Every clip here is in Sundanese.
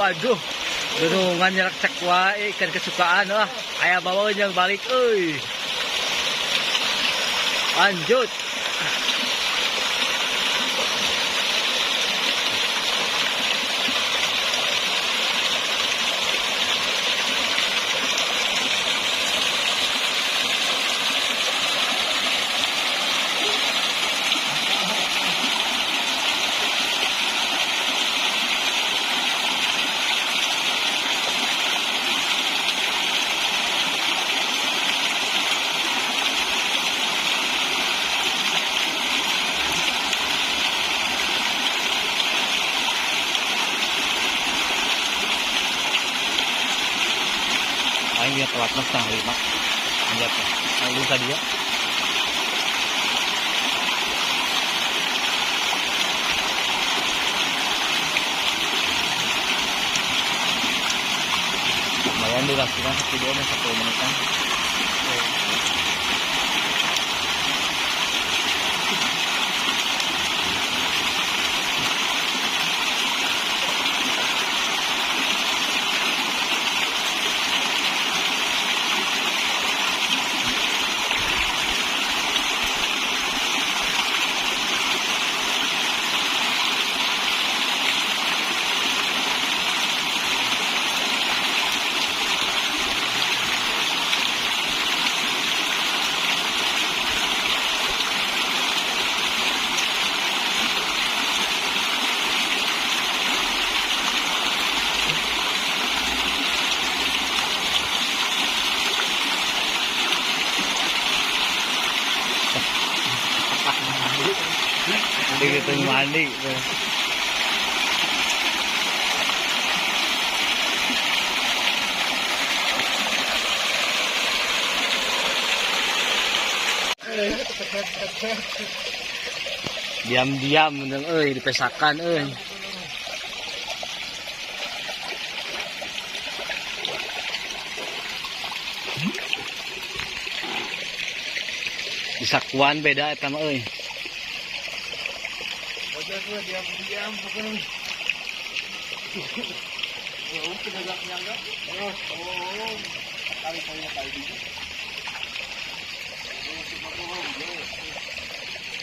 Waduh, gunungan nyerak cek wae ikan kesukaan lah. Aya bawa yang balik euy. Lanjut. Dia telat 4:30 anjat ya. Lalu tadi ya. Lumayan durasinya 1 jam 10 menitan. Gitu mandi. Diam-diam meneng euy dipesakan euy. Disakuan beda eta mah euy. Diam-diam bukan.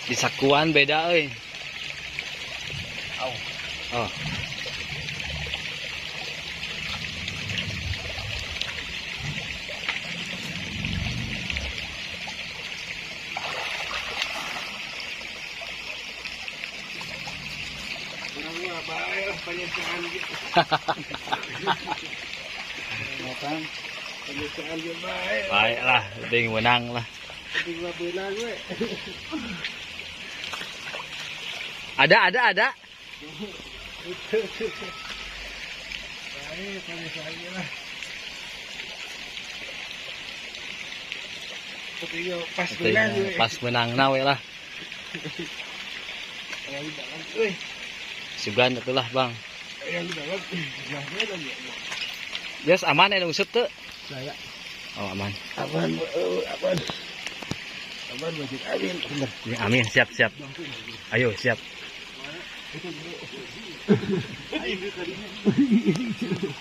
Disakuan beda euy. Oh. Baiklah, penting menang lah. Ada. Pas menang nawe lah. Sugan itulah bang. Yes, aman ya usut tuh. Saya. Oh aman. Aman, aman. Aman wajib amin. Ya, amin, siap siap. Ayo siap.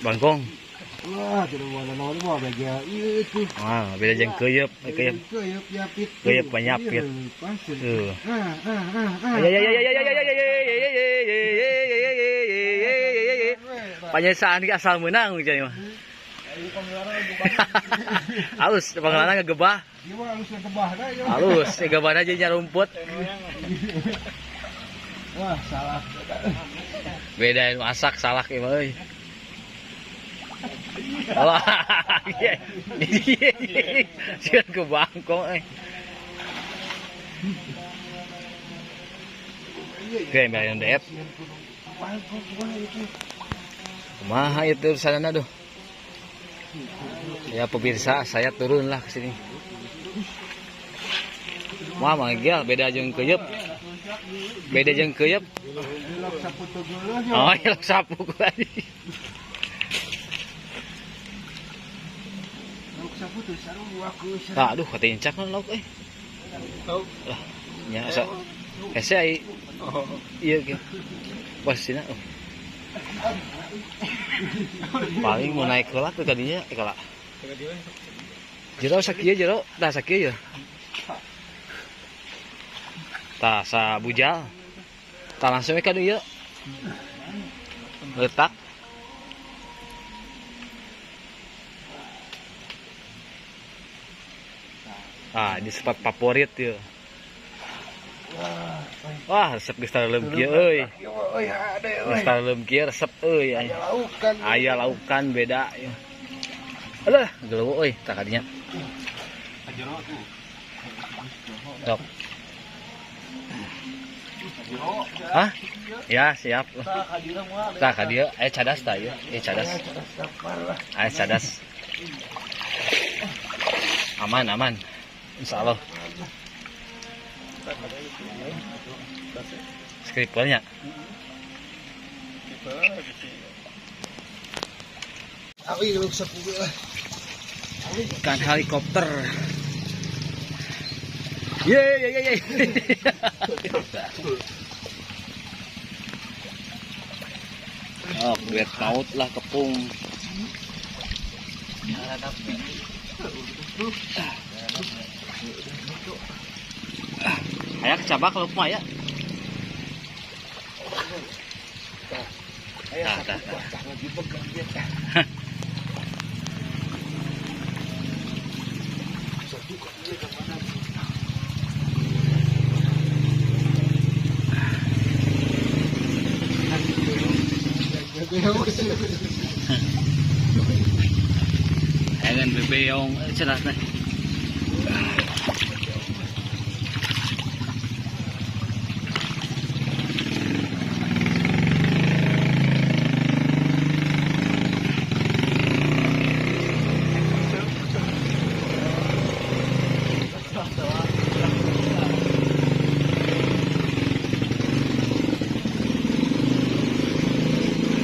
Bangkong. Wah, tidak mau nol mau beda itu. Wah, beda jeung keuyeup, keuyeup. Keuyeup yapit. Keuyeup penyapit. Tuh. Panyesaan ge asal meunang cenah mah. Halus, pangelanna ngegebah. Halus, ngegebahna jeung nyarumput. Wah, salah. Beda nu asak salah ieu mah euy. Alah, iya. Sieun ke bangkong euy. Oke, bayan DF. Kumaha itu urusanna duh. Ya pemirsa, saya turunlah ke sini. Wah, manggil beda jeung keuyeup. Beda jeung keuyeup. Oh, ilok sapu tadi. Aduh, katincak kan lauk euy. Lah. Nya asa hese ai ieu ge. Posisina. Oh. Paling mau naik heula tuh kadinya kala. Jero sakieu jero, tah sakieu ya. Tah sabujal. Tah langsung we ka dieu. Letak. Ah, di spot favorit ya. Wah, resep geus tareuleum kieu euy. Geus tareuleum kieu resep euy. Aya laukan beda ya. Alah, geuleuh euy tah kadinya. Sok. Hah? Ya, siap. Tah ka dieu aya cadas tah ieu. Eh cadas. Aya cadas. Aman, aman. Insyaallah. Skripnya. Ikan helikopter. Ye ye ye ye. Oh, duit maut lah tepung. Ayak cabak kalau mah ya. Tah, tah, tah. Ayan bebeong cerasna.